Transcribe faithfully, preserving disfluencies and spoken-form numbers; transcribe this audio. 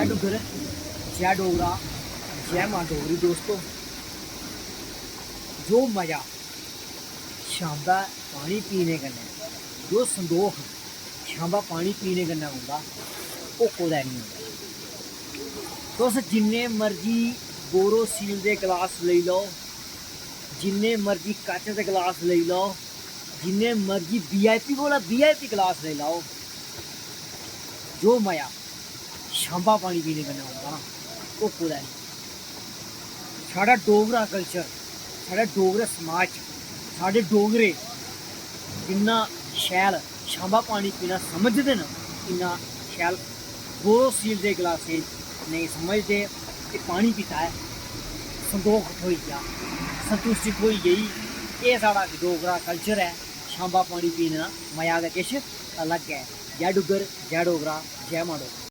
डुग्गर, जय डोगरा, जय मां डोगरी। दोस्तो, जो मजा शांबा पानी पीने कन्नै, जो संदोख शांबा पानी पीने कन्नै औंदा, ओह् कुतै निं औंदा। तुस जिन्ने मर्जी बोरोसिल दे गलास लेई लैओ, जिन्ने मर्जी कच्च दे गलास लेई लैओ, जिन्ने मर्जी वीआईपी कोला वीआईपी गलास लेई लैओ, जो मजा शांबा पानी पीने कन्नै औंदा ना, ओह् कुतै निं। साढ़ा डोगरा कल्चर, साढ़े डोगरे समाज च, साढ़े डोगरे जिन्ना शैल शांबा पानी पीना समझदे न, इन्ना शैल बोरोसिल दे गलासें च नेईं समझदे। ते पानी पीता ऐ, संदोख थ्होई गेआ, संतुश्टि थ्होई गेई। एह् साढ़ा डोगरा कल्चर ऐ। शांबा पानी पीने दा मजा गै किश अलग ऐ। जय डुग्गर, जय डोगरा, जय मां डोगरी।